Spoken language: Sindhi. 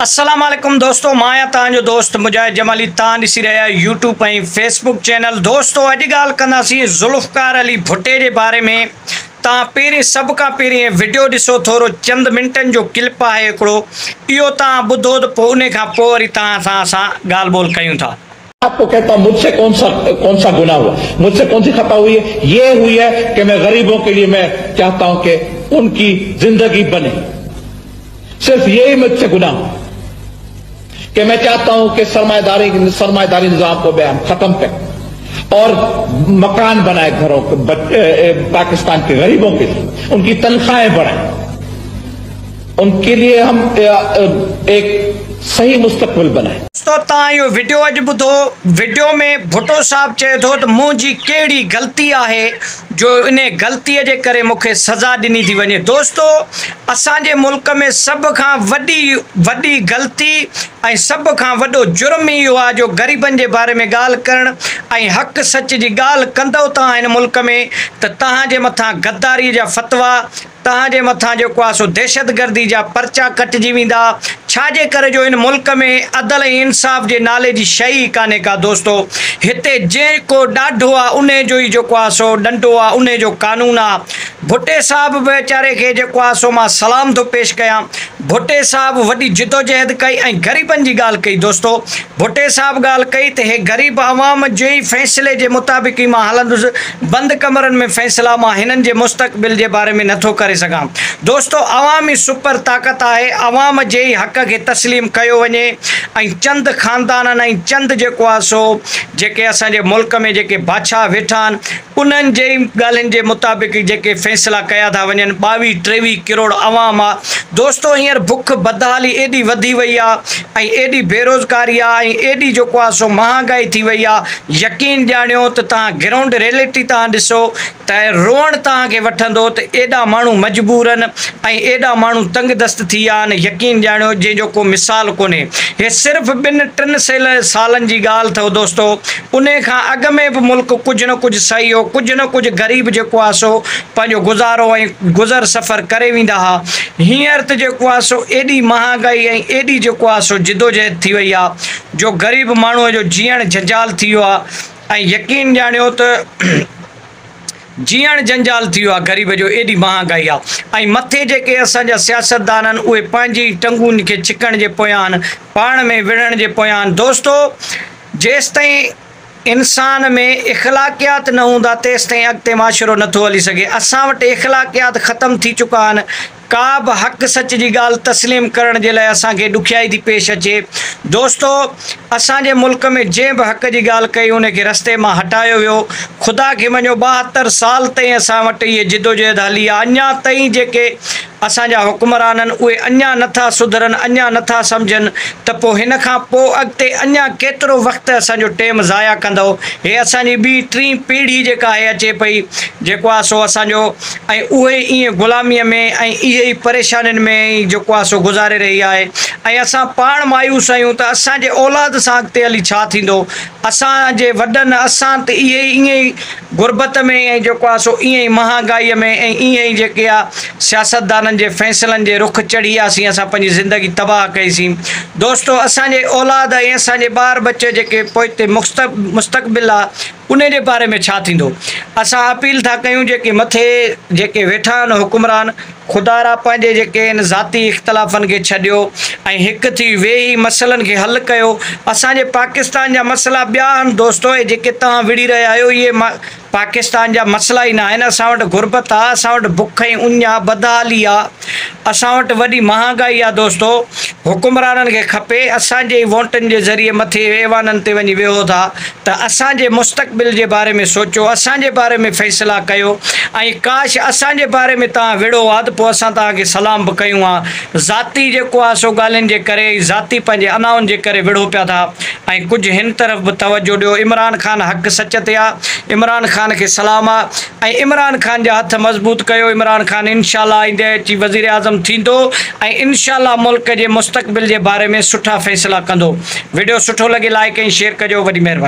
السلام عليڪم دوستو مان آهيان توهان جو دوست مجاهد جمالي توهان ڏسي رهيا آهيو يوٽيوب ۽ فيسبوڪ چينل دوستو اڄ ڳالهه ڪنداسين ذوالفقار علي ڀٽي جي باري ۾ توهان پهرين سڀ کان پهرين وڊيو ڏسو ٿورو چند منٽن جو ڪلپ آهي هڪڙو اهو توهان ٻڌو ته پوء انهي کان پوء وري توهان سان اسان ڳالهه ٻولهه ڪيون ٿا. آپ کو کهتا هون مجھ سي کون سا کون سا گناه هوا مجھ سي کون سي خطا هوئي هي يه هوئي هي که مين غريبون کي ليي مين چاهتا هون که ان کي زندگي بني صرف يه هي مجھ سي گناه هوا که مين چاهتا هون که سرمايه سرمايه داري نظام کو بي هم ختم ڪرين اور مڪان بنائي گهرون پاڪستان کي غريبون کي ليي ان کي تنخواهين بڙهائين ان کي ليي هم ايڪ صحيح مستقبل بنائين. دوستو توهان اهو وڊيو اڄ ٻڌو وڊيو ۾ ڀٽو صاحب چئي ٿو ته منهنجي ڪهڙي غلطي آهي جو انهي غلطي جي ڪري مون کي سزا ڏني ٿي وڃي دوستو اسان جي ملڪ ۾ سڀ کان وڏي وڏي غلطي ۽ سڀ کان وڏو جرم ئي اهو آهي جو غريبن جي باري ۾ ڳالهه ڪرڻ ۽ حق سچ جي ڳالهه ڪندؤ توهان هن ملڪ ۾ ته توهان جي مٿان غداري جا فتوا توهان جي مٿان جيڪو آهي سو دهشتگردي جا پرچا ڪٽجي ويندا، ڇا جي ڪري جو هن ملڪ ۾ عدل ۽ انصاف جي نالي جي شيء ئي ڪانهي ڪا دوستو هتي جيڪو ڏاڍو آهي انهي جو ئي جيڪو آهي سو ڏنڊو آهي انهي جو قانون آهي ڀٽي صاحب به ويچاري کي جيڪو آهي سو مان سلام ٿو پيش ڪيان ڀٽي صاحب وڏي جدوجهد ڪئي ۽ غريبن جي ڳالهه ڪئي دوستو ڀٽي صاحب ڳالهه ڪئي ته هي غريب عوام جي ئي فيصلي جي مطابق ئي مان هلندس بند ڪمرن ۾ فيصلا مان هنن جي مستقبل جي باري ۾ نٿو ڪري سگهان دوستو عوام ئي سپر طاقت آهي عوام جي ئي حق کي تسليم ڪيو وڃي ۽ چند خاندانن ۽ چند جيڪو آهي سو جيڪي اسان جي ملڪ ۾ جيڪي بادشاهه ويٺا آهن انهن جي ئي ڳالهين جي مطابق جيڪي فيصلا ڪيا ٿا وڃن، ٻاويهه ٽيويهه ڪروڙ عوام آ دوستو هينئر بک بدحالي ايڏي وڌي وئي آ ۽ ايڏي بيروزگاري آ ۽ ايڏي جيڪو آ سو مهانگائي ٿي وئي آ يقين ڄاڻيو ته توهان گرائونڊ ريلٽي توهان ڏسو ته روئڻ توهان کي وٺندو ته ايڏا ماڻهو مجبور آهن ۽ ايڏا ماڻهو تنگ دست ٿي ويا آهن يقين ڄاڻيو جنهن جو ڪو مثال ڪونهي هي صرف ٻن ٽن سالن جي ڳالهه اٿو دوستو انهي کان اڳ ۾ به ملڪ ڪجهه نه ڪجهه صحيح هو، ڪجهه نه ڪجهه غريب جيڪو آهي سو پنهنجو گذارو ۽ گذر سفر ڪري ويندا ها، هينئر ته جيڪو آهي سو ايڏي مهانگائي ۽ ايڏي جيڪو آهي سو جدوجهد ٿي وئي آهي جو غريب ماڻهوء جو جيئڻ جنجال ٿي ويو آهي ۽ يقين ڄاڻيو ته. جيئڻ جنجال ٿي ويو آ غريب جو ايڏي مهانگائي آ ۽ مٿي جيڪي اسان جا سياستدان آهن اهي پنهنجي ئي ٽنگون کي ڇڪڻ جي پويان آهن پاڻ ۾ وڙهڻ جي پويان آهن دوستو جيستائين انسان ۾ اخلاقيات نه هوندا تيستائين اڳتي معاشرو نٿو هلي سگهي اسان وٽ اخلاقيات ختم ٿي چڪا آهن ڪا به حق سچ جي ڳالهه تسليم ڪرڻ جي لاء اسان کي ڏکيائي ٿي پيش اچي. دوستو! اسان جي ملڪ ۾ جنهن به حق جي ڳالهه ڪئي ان کي رستي مان هٽايو ويو. خدا کي مڃو 72 سال تائين اسان وٽ اهي جدوجهد هلي آ اڃا تائين جيڪي اسان جا حڪمران آهن اهي اڃا نه ٿا سڌرن اڃا نه ٿا سمجهن ته پوء هن کان پوء اڳتي اڃا ڪيترو وقت اسان جو ٽيم ضايع ڪندؤ. هي اسان جي ٻي ٽين پيڙهي جيڪا آهي اچي پئي جيڪو آ سو اسان جو ۽ اهي ئي ائين غلاميء ۾ ۽ اهي ئي پريشانين ۾ ئي جيڪو آهي سو گذاري رهي آهي ۽ اسان پاڻ مايوس آهيون ته اسان جي اولاد سان اڳتي هلي ڇا ٿيندو؟ اسان جي وڏن اسان ته اهي ئي ائين ئي غربت ۾ ۽ جيڪو آهي سو ائين ئي مهانگائيء ۾ ۽ ائين ئي جيڪي آهي سياستدانن جي فيصلن جي رخ چڙهي وياسين اسان پنهنجي زندگي تباهه ڪئي سين دوستو اسان جي اولاد ۽ اسان جي ٻار ٻچي جيڪي پوئتي مستقبل آهي انهي جي باري ۾ ڇا ٿيندو؟ اسان اپيل ٿا ڪيون جيڪي مٿي جيڪي ويٺا آهن حڪمران خدارا پنهنجي جيڪي آهن ذاتي اختلافن کي ڇڏيو ۽ هڪ ٿي ويهي مسئلن کي حل ڪيو اسان جي پاڪستان جا مسئلا ٻيا آهن دوستو اهي جيڪي توهان وڙهي رهيا آهيو اهي پاڪستان جا مسئلا ئي نه آهن اسان وٽ غربت آ اسان وٽ بک ۽ اڃ آ بدحالي آ اسان وٽ وڏي مهانگائي آ دوستو حڪمرانن کي کپي اسان جي ئي ووٽن جي ذريعي مٿي ايوانن تي وڃي ويهو ٿا ته اسان جي مستقبل جي باري ۾ سوچو اسان جي باري ۾ فيصلا ڪيو ۽ ڪاش اسان جي باري ۾ توهان وڙهو ها ته پوء اسان توهان کي سلام به ڪيون ها ذاتي جيڪو آ سو ڳالهين جي ڪري ۽ ذاتي پنهنجي انائن جي ڪري وڙهو پيا ٿا ۽ ڪجهه هن طرف به توجه ڏيو عمران خان حق سچ تي آ عمران خان کي سلام آ ۽ عمران خان جا هٿ مضبوط ڪيو عمران خان انشاء الله آئنده اچي وزير اعظم ٿيندو ۽ انشاء الله ملڪ جي مستقبل جي باري ۾ سٺا فيصلا ڪندو وڊيو سٺو لڳي لائيڪ ۽ شيئر ڪجو وڏي مهرباني.